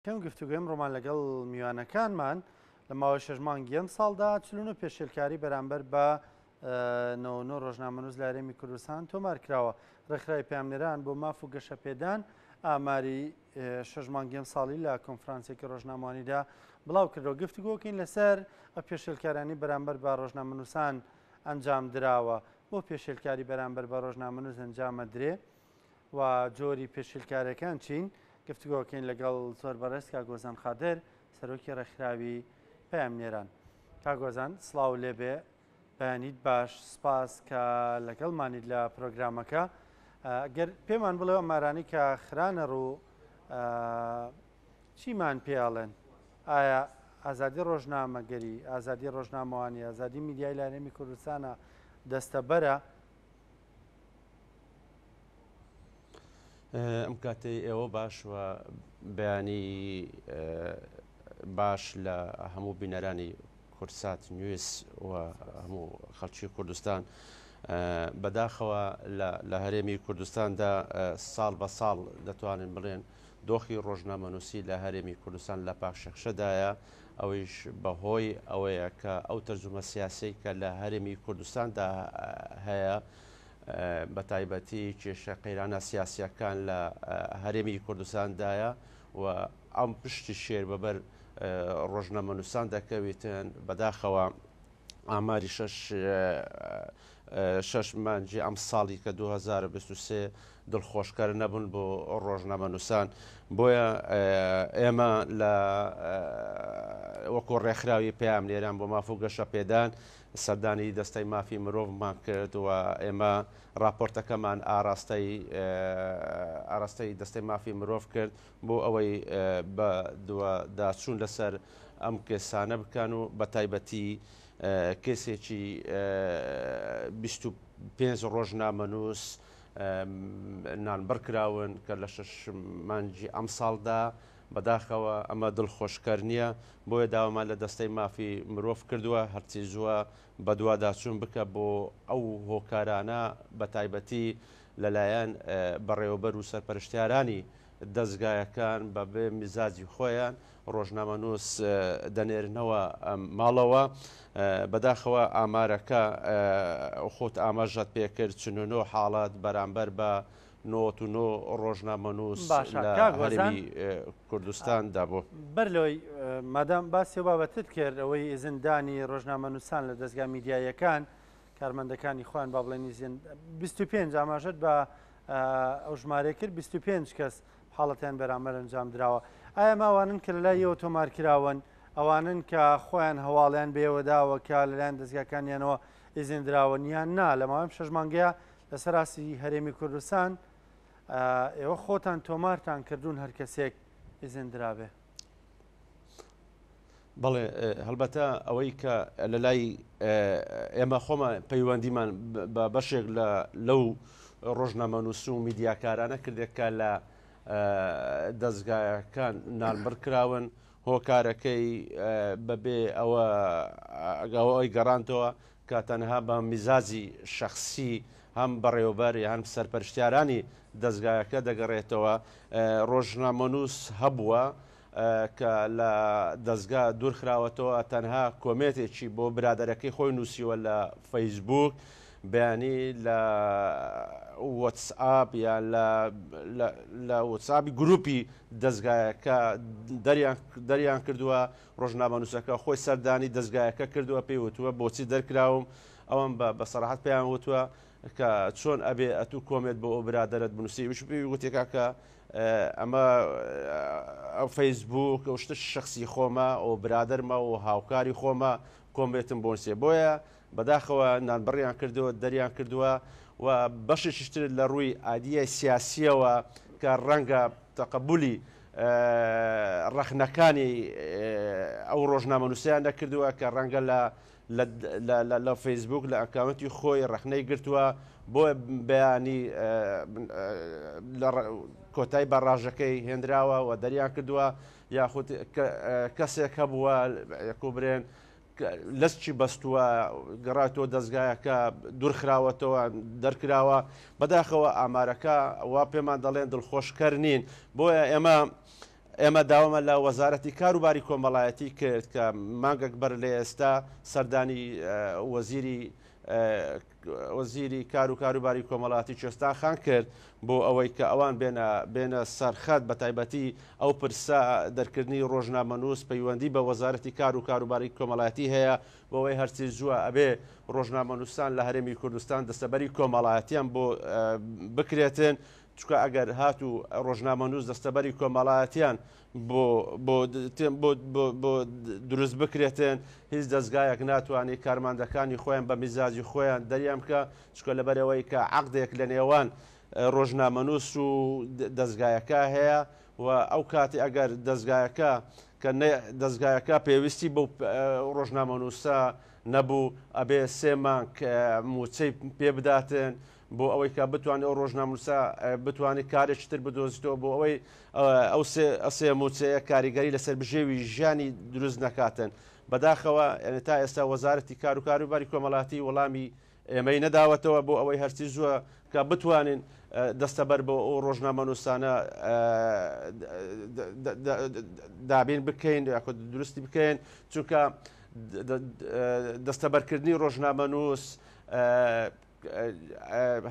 یەکەم گفتوگۆی ئەمڕۆمان لەگەڵ میوانەکانمان لە ماوەی شەش مانگی ئەمساڵدا 49 پێشێلکاری بەرامبەر بە 99 ڕۆژنامەنووس لە هەرێمی کوردستان تۆمار کراوە. ڕێکخراوی پەیامنێران بۆ ماف و گەشەپێدان ئاماری شەش مانگی ئەمساڵی لە کۆنفرانسێکی ڕۆژنامەوانیدا بڵاو کردەوە. گفتوگۆکەین لەسەر ئەو پێشێلکارانی بەرامبەر بە ڕۆژنامەنووسان ئەنجام دراوە. بۆ پێشێلکاری بەرامبەر بە ڕۆژنامەنووس ئەنجامەدرێ؟ و جۆری پێشیلکارەکان چین؟ گفتوگۆکەین لەگەڵ زۆر بەڕێز کاک گۆزان قادر سەرۆکی ڕێکخراوی پەیامنێران. کاک گۆزان سڵاو لێبێ بەیانیت باش سپاس کە لەگەڵمانیت لە پرۆگرامەکە گەر پێمان بڵێ ئەمارانی کە خرانە ڕوو چیمان پێڵێن ئایا ئازادی ڕۆژنامەگەری ئازادی ڕۆژنامەوانی ئازادی میدیای لە هەرێمی کوردستانە دەستەبەرە ئەم کاتەی ئێوە باش و بەیانی باش لە هەموو بینەرانی کوردسات نیوز و هەموو خەڵکی کوردستان. بەداخەوە لە هەرێمی کوردستاندا ساڵ بە ساڵ دەتوانن بڵێن دۆخی ڕۆژنامەنووسی لە هەرێمی کوردستان لە پاشەکشەدایە ئەوەیش بەهۆی ئەوەیە کە ئەو تەرجومە سیاسی کە لە هەرێمی کوردستاندا هەیە بە تایبەتی کێشە قەیرانە سیاسیەکان لە هەرێمی کوردستاندایە و ئەم پشتی شێر بەبەر ڕۆژنامەنووسان دەکەویتن بەداخەوە ئاماری شەش شەش مانگی ئەم ساڵی کە 2023 دڵخۆشکەر نەبوون بۆ ڕۆژنامەنووسان بۆیە ئێمە لە وەکو ڕێکخراوی پەیامنێران بۆ ماف و گەشە پێدان سەردانی دەستەی مافی مرۆڤمان کرد و ئێمە ڕاپۆرتەکەمان ئاراستەی ئاراستەی دەستەی مافی مرۆڤ کرد بۆ ئەوەی بە دوواداچوون لەسەر ئەم کێسانە بکەن و بە تایبەتی کێسێکی 25 ڕۆژنامەنووس نانبڕ کراون کە لە شەش مانگی ئەمساڵدا بەداخەوە ئەمە دڵخۆشکەر نییە، بۆیە داوامان لە دەستەی مافی مرۆڤ کردووە هەرچی زووە بەدواداچوون بکە بۆ ئەو هۆکارانە بەتایبەتی لەلایەن بەڕێوەبەر و سەرپەرشتیارانی دەزگایەکان بە بێ میزاجی خۆیان ڕۆژنامەنووس دەنێرنەوە ماڵەوە. بەداخەوە ئامارەکە خۆت ئاماژەت پێکرد 49 حاڵەت بەرامبەر بە 99 ڕۆژنامەنووس باشە لە کاک هۆزان هەرێمی کوردستاندا بوو. بەر لەوەی مادام باسی ئەو بابەتت کرد ئەوەی ئیزندانی ڕۆژنامەنووسان لە دەزگا میدیاییەکان کارمەندەکانی خۆیان با بڵێن ئیزن 25 ئاماژەت بە ئەو ژمارەیە کرد 25 کەس حاڵەتیان بەرامبەر ئەنجام دراوە ئایا ماوانن کە لەلای ئێوە تۆمار کراون ئەوانن کە خۆیان هەواڵیان بێوە داوە کە لەلایەن دەزگاکانیانەوە ئیزن دراون یان نا لە ماوەی شەش مانگەیە لەسەر ئاستی هەرێمی کوردستان ئێوە خۆتان تۆمارتان کردوون هەر کەسێک ئیزن درابێ؟ بەڵێ هەڵبەتە ئەوەی کە لە لای ئێمە خۆمان پەیوەندیمان بە بەشێک لە لەو ڕۆژنامەنووس و میدیاکارانە کردێک کە لە دەستگایەکان نانبڕ کراون هۆکارەکەی بەبێ ئەوە ئەوەی گەڕانتەوە کە تەنها بە میزاجی شەخسی هەم بەڕێوەبەر یان سەرپەرشتیارانی دەزگایەکە دەگەڕێتەوە، ڕۆژنامەنووس هەبووە کە لە دەزگا دوورخراوەتەوە تەنها کۆمێنتێکی بۆ برادەرەکەی خۆی نووسیوە لە فەیسبووک بەیانی لە وەتسئاپ یان لە وەتسئاپی گروپی دەزگایەکە دەریان کردووە ڕۆژنامەنووسەکە خۆی سەردانی دەزگایەکە کردووە پێی وتووە بۆچی دەرکراوم ئەوان بە بە سەراحەت پێیان وتووە کە چۆن ئەبێ ئەتوو کۆمێنت بۆ ئەو برادەرت بنووسی وش پێی وتی کاکە ئەمە ئەو فەیسبوک ئەو شتە شخصی خۆمە ئەو برادەرمە و هاوکاری خۆمە کۆمێنتم بۆ نووسێ بۆیە بەداخەوە نانبڕیان کردووە دەریان کردووە و بەشێکیش تر لە ڕووی ئایدیای سیاسیەوە کە ڕەنگە تەقەبولی ڕەخنەکانی ئەو ڕۆژنامەنووسیان نەکردووە کە ڕەنگە لە لە فەیسبوک لە ئەکاونتی خۆی ڕەخنەی گرتووە بۆ بەیانی کۆتای بە ڕاژەکەی هێنراوە و دەریان کردووە یاخود کەسێک هەبووە یەکوبرێن لەچکی بەستووە گەڕاتەوە دەزگایەکە دوورخراوەتەوە دەرکراوە بەداخەوە ئامارەکە وا پێمان دەڵێن دڵخۆشکەر نین بۆیە ئێمە ئێمە داوامان لە وەزارەتی کار و باری کۆمەڵایەتی کرد کە مانگێک بەر لە ئێستا سەردانی وەزیری وەزیری کار و کاروباری کۆمەڵاتی کوێستان خان کرد بۆ ئەوەی کە ئەوان بێنە بێنە سەرخەت بە تایبەتی ئەو پرسە دەرکردنی ڕۆژنامەنووس پەیوەندی بە وەزارەتی کار و کاروباری کۆمەڵایەتی هەیە بۆ ئەوەی هەرچی زووە ئەبێ ڕۆژنامەنووسان لە هەرێمی کوردستان دەستەبەری کۆمەڵایەتیان بۆ بکرێتن چونکە ئەگەر هاتوو ڕۆژنامەنووس دەستەبەری کۆمەڵایەتیان بۆ بۆ بۆ بۆ بۆ دروست بکرێتن هیچ دەستگایەک ناتوانێت کارماندەکانی خۆیان بە میزاجی خۆیان دەریان بکە چکە لەبەرەوەی کە عقدێک لە نێوان ڕۆژنامەنووس و دەستگایەکە هەیە و ئەو کاتی ئەگەر دەستگایەکە کە دەستگایەکە پێویستی بۆ ڕۆژنامەنووسە نەبوو ئەبێ سێ مانگ موچەی پێ بداتن بۆ ئەوەی کە بتوانێت ئەو ڕۆژنامەنووسە بتوانێت کارێکی تر بدۆزیتەوە بۆ ئەوەی ئەو سێ مووچەیە کاریگەری لەسەر بژێوی ژیانی دروست نەکاتن. بەداخەوە تا ئێستا وەزارەتی کار و کاروباری کۆمەڵاتی وەڵامی ئێمەی نەداوەتەوە بۆ ئەوەی هەرچی زووە کە بتوانین دەستەبەر بۆ ئەو ڕۆژنامەنووسانە دابین بکەین یاخود دروستی بکەین چونکە دەستەبەرکردنی ڕۆژنامەنووس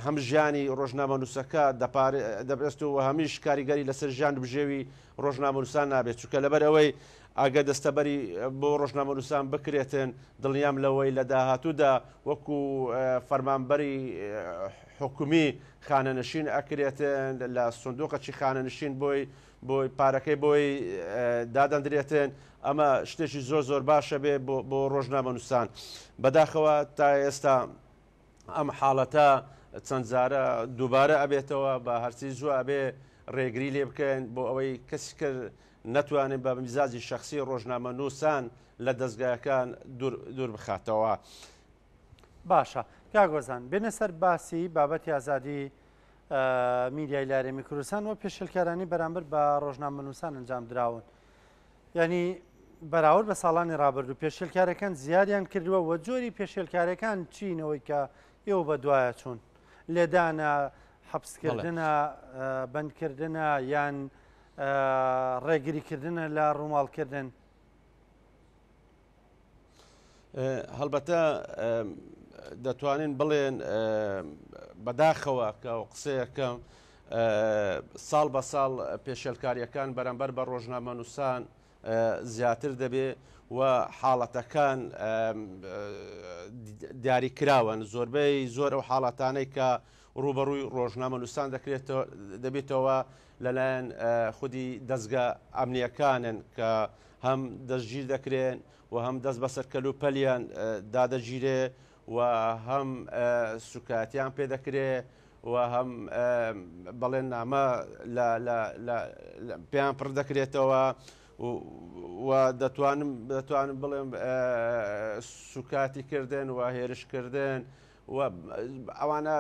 هەم ژیانی ڕۆژنامەنووسەکە دەپارێست و هەمیش کاریگەری لەسەر ژیان بژێوی ڕۆژنامەنووسان نابێت چونکە لەبەر ئەوەی ئەگەر دەستەبەری بۆ ڕۆژنامەنووسان بکرێتن دڵنیام لەوەی لە داهاتوودا وەکو فەرمانبەری حکومی خانەنشین ئەکرێتن لە سندوقەکی خانەنشین بۆی بۆی پارەکەی بۆی دادەندرێتن ئەمە شتێکی زۆر زۆر باشە بێ بۆ ڕۆژنامەنووسان بەداخەوە تا ئێستا ئەم حاڵەتە چەند جارە دووبارە ئەبێتەوە بە هەرچی زووە ئەبێ ڕێگری لێ بکەن بۆ ئەوەی کەسی کرد نەتوانێت بە میزاجی شخصی ڕۆژنامە نووسان لە دەستگایەکان دوور بخاتەوە. باشە کاگۆزان بێنە سەر باسی بابەتی ئازادی میدیای لارێمی کوردستان و پێشلکارانی بەرامبەر بە ڕۆژنامەنووسان ئەنجام دراون. یانی بەراورد بە ساڵانی ڕابردوو پێشێلکارەکان زیادیان کردووە و جۆری پێشێلکارەکان چینەوەی کە ئێوە بە دوایە چوون لێدانە حەبسکردنە بەندکردنە یان ڕێگریکردنە لە ڕووماڵکردن؟ هەڵبەتە دەتوانین بڵێن بەداخەوە کە قسەیەکەم ساڵ بە ساڵ پێشێلکارییەکان بەرامبەر بە ڕۆژنامەنووسان زیاتر دەبێ و حاڵەتەکان دیاریکراون زۆربەی زۆر ئەو حاڵەتانەی کە ڕوبەڕووی ڕۆژنامەنووسان دەکرێتەوە دەبێتەوە لەلایەن خودی دەستگە ئەمنیەکانن کە هەم دەستگیر دەکرێن و هەم دەست بەسەر کەلوپەلیان دادەگیرێ و هەم سوکایەتیان پێ دەکرێ و هەم بەڵێننامە پێیان پڕ دەکرێتەوە و دەتوانم دەتوانم بڵێم سوکاتی کردن و هێرشکردن و ئەوانە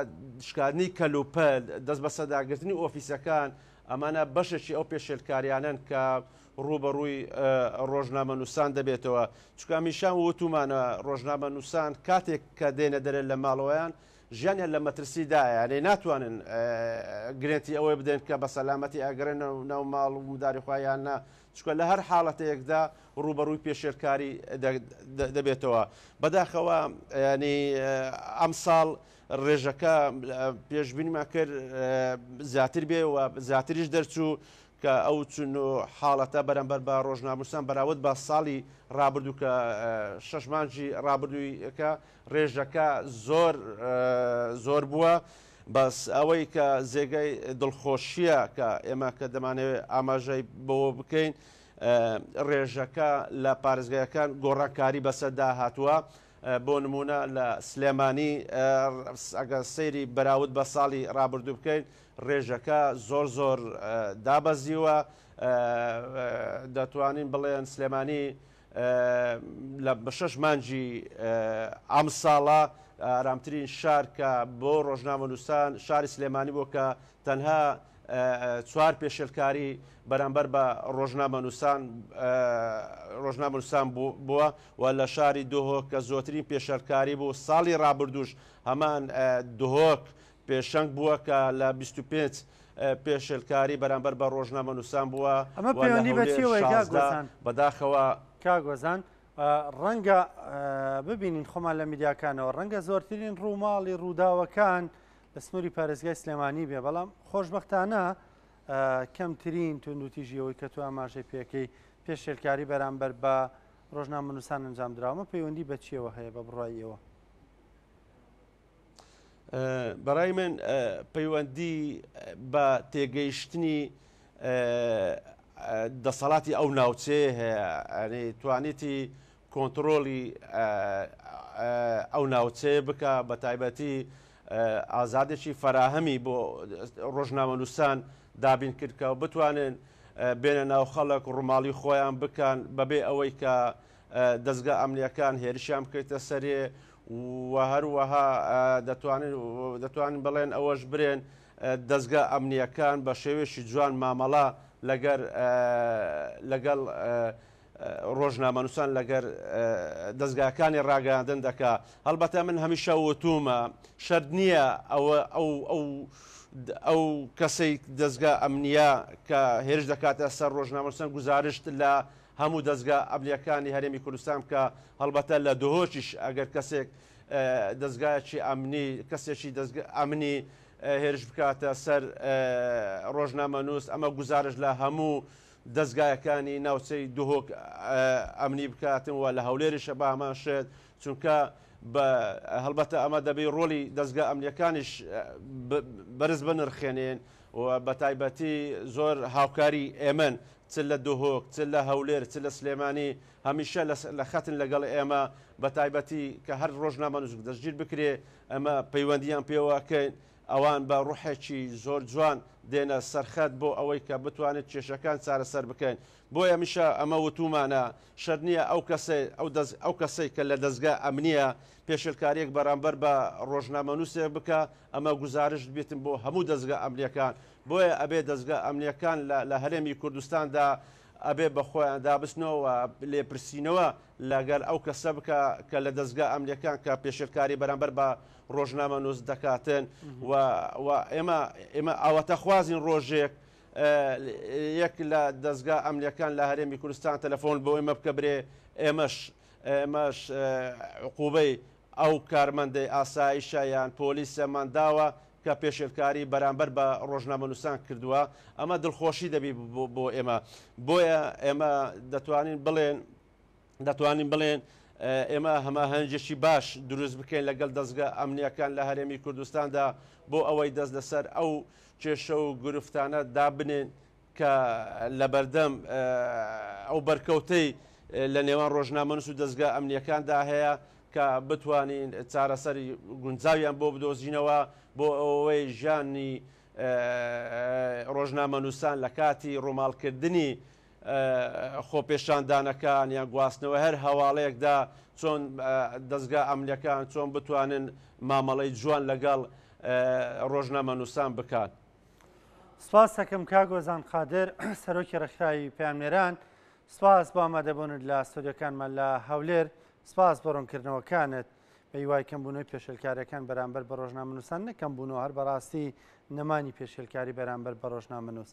شکاندنی کەلوپەل دەست بەسەداگرتنی ئۆفیسەکان ئەمانە بەشێکی ئەو پێشێلکاریانەن کە ڕووبەڕووی ڕۆژنامەنووسان دەبێتەوە چونکە هەمیشە وتومانە ڕۆژنامەنووسان کاتێک کە دێنە دەرێ لە ماڵەوەیان ژیانیان لە مەترسیدایە یانێ ناتوانن گرێنتی ئەوەی بدەن کە بە سەلامەتی ئەگەرێنەوە ناو ماڵ و مداری خۆیان نا چونکە لە هەر حاڵەتەیەکدا ڕووبەڕووی پێشێلکاری دەبێتەوە بەداخەوە ینی ئەمساڵ ڕێژەکە پێشبینیمان کرد زیاتر بێ و زیاتریش دەرچوو کە ئەو چون و حاڵەتە بەرامبەر بە ڕۆژناموسان بەراورد بە ساڵی ڕابردوو کە شەش مانگی ڕابردوویەکە ڕێژەکە زۆر زۆر بووە بەس ئەوەی کە زێگەی دڵخۆشیە کە ئێمە کە دەمانەوێت ئاماژەی بەوە بکەین ڕێژەکە لە پارێزگایەکان گۆڕانکاری بەسەردا هاتووە بۆ نمونە لە سلێمانی ئەگەر سەیری بەراورد بە ساڵی ڕابردوو بکەین ڕێژەکە زۆر زۆر دابەزیوە دەتوانین بڵێن سلێمانی لە بە شەش مانگی ئەمساڵە ئارامترین شار کە بۆ ڕۆژنامەنووسان شاری سلێمانی بووە کە تەنها چوار پێشێلکاری بەرامبەر بە ڕۆژنامەنووسان ڕۆژنامەنووسان بووە و لە شاری دهۆک کە زۆرترین پێشێلکاری بوو ساڵی ڕابردووش هەمان دهۆک پێشەنگ بووە کە لە 25 پێشێلکاری بەرامبەر بە ڕۆژنامەنووسان بووە ئەمە و لە پەیوەندی بە هەولێر چیەوەیە کاک 16 گۆزان؟ بەداخەوە. کاک گۆزان ڕەنگە ببینین خۆمان لە میدیاکانەوە ڕەنگە زۆرترین ڕووماڵی ڕووداوەکان لە سنووری پارێزگای سلێمانی بێ بەڵام خۆشبەختانە کەمترین توندوتیژی ئەوەی کە تۆ ئاماژەی پێکەی پێشێلکاری بەرامبەر بە ڕۆژنامەنووسان ئەنجام دراوە پەیوەندی بە چیەوە هەیە بە بڕوای ئێوە؟ بەڕای من پەیوەندی بە تێگەیشتنی دەسەڵاتی ئەو ناوچەیە هەیە ئەنی توانیتی کۆنتترۆلی ئەو ناوچەیە بکە بە تایبەتی ئازادێکی فەراهەمی بۆ ڕۆژنامەنووسان دابین کرد کە بتوانن بێنە ناو خەڵک ڕووماڵی خۆیان بکەن بەبێ ئەوەی کە دەزگا ئەمنیەکان هێرشیان بکەیتە سەرێ و هەروەها دەتوانن دەتوانن بڵێن ئەوەش برێن دەزگا ئەمنیەکان بە شێوەیەکی جوان مامەڵە لەگەر لەگەڵ ڕۆژنامەنووسان لەگەر دەزگاکانی ڕاگەیاندن دەکا هەڵبەتە من هەمیشە وتومە شەرت نییە ئەوە ئەو ئەو ئەو کەسەی دەزگا ئەمنیە کە هێرش دەکاتە سەر ڕۆژنامەنووسان گوزارشت لە هەموو دەزگا ئەمنیەکانی هەرێمی کوردستان بکا، هەڵبەتە لە دهۆکیش ئەگەر کەسێک دەزگایەکی ئەمنی کەسێکی دەزگا ئەمنی هێرش بکاتە سەر ڕۆژنامەنووس ئەمە گوزارش لە هەموو دەزگایەکانی ناوچەی دهۆک ئەمنی بکاتن و لە هەولێریشە بە هەمان شت چونکە بە هەڵبەتە ئەمە دەبی ڕۆڵی دەزگا ئەمنیەکانیش بەرز بنرخێنین و بەتایبەتی زۆر هاوکاری ئێمەن چ لە دهۆک، چ لە هەولێر، چ لە سلێمانی هەمیشە لە خەتن لەگەڵ ئێمە، بەتایبەتی کە هەر ڕۆژنامەنووسک دەستگیر بکرێ ئێمە پەیوەندییان پێوە ئەکەین، ئەوان بە ڕوحێکی زۆر جوان دێنە سەر خەت بۆ ئەوەی کە بتوانێت کێشەکان چارەسەر بکەین. بۆیە هەمیشە ئەمە وتوومانە شەرت نییە ئەو کەسەی ئەو دەست ئەو کەسەی کە لە دەزگا ئەمنییە پێشێلکارییەک بەرامبەر بە ڕۆژنامەنووسێک بکا ئەمە گوزارشت بێتن بۆ هەموو دەزگا ئەمنییەکان بۆیە ئەبێ دەزگا ئەمنیەکان لە لە هەرێمی کوردستاندا ئەبێ بە خۆیاندا بچنەوە و لێپرسینەوە لەگەل ئەو کەسە بکا کە لە دەزگا ئەمنیەکان کە پێشێلکاری بەرامبەر بە ڕۆژنامەنووس دەکاتن و و ئێمە ئێمە ئاواتەخوازین ڕۆژێک یەک لە دەزگا ئەمنیەکان لە هەرێمی کوردستان تەلەفۆن بۆ ئێمە بکە برێ ئێمەش ئێمەش عقوبەی ئەو کارمەندەی ئاسایشە یان پۆلیسەمان داوە کە پێشێلکاری بەرامبەر بە ڕۆژنامەنووسان کردووە، ئەمە دڵخۆشی دەبی بۆ ئێمە. بۆیە ئێمە دەتوانین بڵێن دەتوانین بڵێن ئێمە هەماهەنگێکی باش دروست بکەین لەگەڵ دەزگا ئەمنیەکان لە هەرێمی کوردستاندا بۆ ئەوەی دەست لەسەر ئەو کێشە و گرفتانە دابنێن کە لەبەردەم ئەو بەرکەوتەی لە نێوان ڕۆژنامەنووس و دەزگا ئەمنییەکاندا هەیە کە بتوانین چارەسەری گونجاویان بۆ بدۆزینەوە بۆ ئەوەی ژیانی ڕۆژنامەنووسان لە کاتی ڕووماڵکردنی خۆپێشاندانەکان یان گواستنەوەی هەر هەواڵێکدا چۆن دەزگا ئەمنیەکان چۆن بتوانن مامەڵەی جوان لەگەڵ ڕۆژنامەنووسان بکات. سپاس دەکەم کاک هۆزان قادر سەرۆکی ڕێکخراوی پەیامنێران سپاس بۆ ئامادەبوونت لە ستۆدیۆکانمان لە هەولێر سپاس بۆ ڕوونکردنەوەکانت بە هیوای کەمبوونەوەی پێشێلکاریەکان بەرامبەر بە ڕۆژنامەنووسان نەکەمبوونەوە هەر بەڕاستی نەمانی پێشێلکاری بەرامبەر بە ڕۆژنامەنووس.